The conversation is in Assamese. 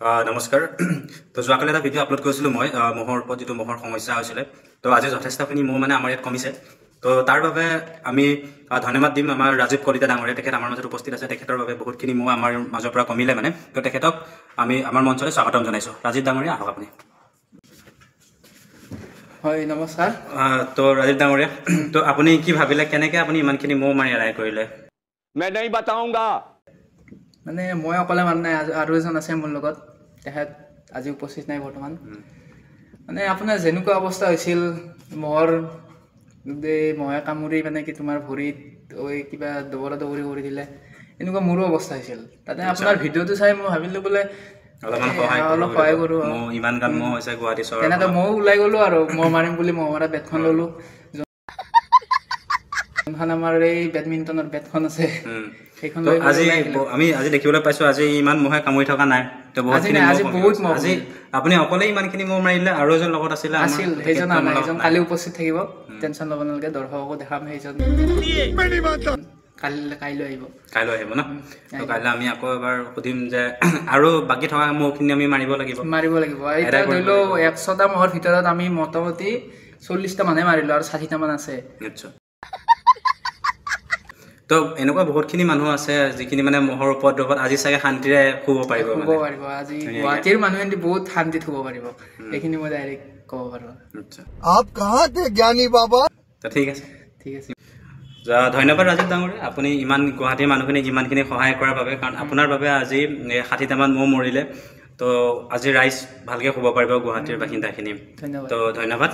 নমস্কাৰ। তো যোৱাকালি এটা ভিডিঅ' আপলোড কৰিছিলোঁ মই মহৰ ওপৰত, যিটো মহৰ সমস্যা হৈছিলে। তো আজি যথেষ্টখিনি মহ মানে আমাৰ ইয়াত কমিছে। তো তাৰ বাবে আমি ধন্যবাদ দিম আমাৰ ৰাজীৱ কলিতা ডাঙৰীয়া, তেখেত আমাৰ মাজত উপস্থিত আছে। তেখেতৰ বাবে বহুতখিনি মহ আমাৰ মাজৰ পৰা কমিলে মানে। তো তেখেতক আমি আমাৰ মঞ্চলৈ স্বাগতম জনাইছোঁ। ৰাজীৱ ডাঙৰীয়া, আহক আপুনি। হয়, নমস্কাৰ। তো ৰাজীৱ ডাঙৰীয়া, তো আপুনি কি ভাবিলে, কেনেকৈ আপুনি ইমানখিনি মহ মাৰি এৰাই কৰিলে? মানে মই অকলে মানুহ নাই, আৰু এজন আছে মোৰ লগত, তেখেত আজি উপস্থিত নাই বৰ্তমান। মানে আপোনাৰ যেনেকুৱা অৱস্থা হৈছিল মহৰ, মহে কামুৰি মানে কি তোমাৰ ভৰিত ঐ কিবা দবৰা দবৰি কৰি দিলে, এনেকুৱা মোৰো অৱস্থা হৈছিল। তাতে আপোনাৰ ভিডিঅ'টো চাই মই ভাবিলোঁ বোলে অলপ সহায় কৰোঁ, ইমান গাল মহ হৈছে গুৱাহাটী চহৰত। তেনেকৈ ময়ো ওলাই গ'লোঁ আৰু মহ মাৰিম বুলি মহ মৰা বেটখন ল'লোঁ, যোনখন আমাৰ এই বেডমিণ্টনৰ বেটখন আছে সেইখন। আজি আমি আজি দেখিবলৈ পাইছোঁ আজি ইমান মহে কামুৰি থকা নাই। তো বহুত মহ। আজি আপুনি অকলে ইমানখিনি মহ মাৰিলে, আৰু এজন লগত আছিলে? আছিল, সেইজন নাই, সেইজন কালি উপস্থিত থাকিব, টেনশ্যন ল'ব নালাগে। দৰ্শককো দেখাম, সেইজন কাইলৈ আহিব। কাইলৈ আহিব ন? তো কাইলৈ আমি আকৌ এবাৰ সুধিম যে আৰু বাকী থকা মহখিনি আমি মাৰিব লাগিব। মাৰিব লাগিব। এতিয়া ধৰি লওক 100টা মহৰ ভিতৰত আমি মোটামুটি 40টা মানুহে মাৰিলোঁ আৰু 60টা মান আছে। নিশ্চয়। তো এনেকুৱা বহুতখিনি মানুহ আছে যিখিনি মানে মহৰ উপদ্ৰৱত আজি চাগে শান্তিৰে শুব পাৰিব। শুব পাৰিব আজি গুৱাহাটীৰ মানুহে বহুত শান্তিত শুব পাৰিব, এইখিনি মই ডাইৰেক্ট ক'ব পাৰোঁ। তো ঠিক আছে, ঠিক আছে। ধন্যবাদ ৰাজীৱ ডাঙৰীয়া, আপুনি ইমান গুৱাহাটীৰ মানুহখিনিক ইমানখিনি সহায় কৰাৰ বাবে। কাৰণ আপোনাৰ বাবে আজি 60টামান মহ মৰিলে, তো আজি ৰাইজ ভালকৈ শুব পাৰিব গুৱাহাটীৰ বাসিন্দাখিনি। তো ধন্যবাদ।